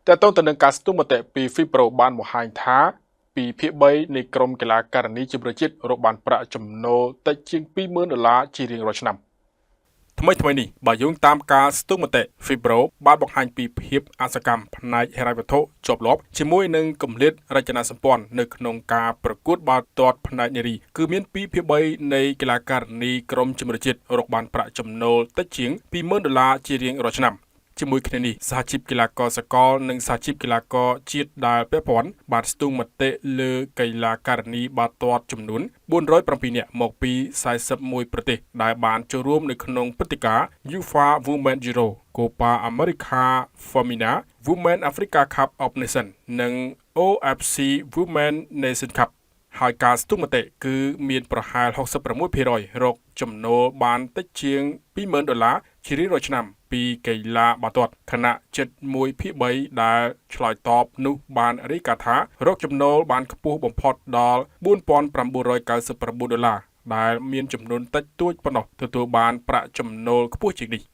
តើតើទៅនឹងការស្ទង់មតិពី FIFPro បានបង្ហាញថា2ភាគ3នៃក្រុមកីឡាករនីជម្រើសជាតិរកបានប្រាក់ចំណូលតិចជាង20,000ដុល្លារជារៀងរាល់ឆ្នាំថ្មីថ្មីនេះបើយោងតាមការស្ទង់មតិ FIFPro បានបង្ហាញពីភាពអសកម្មផ្នែកហិរញ្ញវត្ថុជាប់លាប់ជាមួយនឹងគម្លាតរចនាសម្ព័ន្ធនៅក្នុងការប្រកួតបាល់ទាត់ផ្នែកនារីគឺមាន2ភាគ3នៃកីឡាករនីក្រុមជម្រើសជាតិរកបានប្រាក់ចំណូលតិចជាង20,000ដុល្លារជារៀងរាល់ឆ្នាំជាមួយគ្នានេះសហជីពកីឡាករសកលនិងសហជីពកីឡាករជាតិដែលពាក់ព័ន្ធបានស្ទង់មតិលើកីឡាករនីបាល់ទាត់ចំនួន407នាក់មកពី41ប្រទេសដែលបានចូលរួមនៅក្នុងព្រឹត្តិការណ៍ UEFA Women Euro, Copa America Femina, Women Africa Cup of Nations និង OFC Women Nation Cup ហើយការស្ទង់មតិគឺមានប្រហែល66%រកចំណូលបានតិចជាង20,000ដុល្លារជារៀងរាល់ឆ្នាំពីកីឡាបាល់ទាត់ខណៈជិត1ភាគ3ដែលឆ្លើយតបនោះបានរាយការណ៍ថារកចំណូលបានខ្ពស់បំផុតដល់4999ដុល្លារដែលមានចំនួនតិចតួចប៉ុណ្ណោះទទួលបានប្រាក់ចំណូលខ្ពស់ជាងនេះ។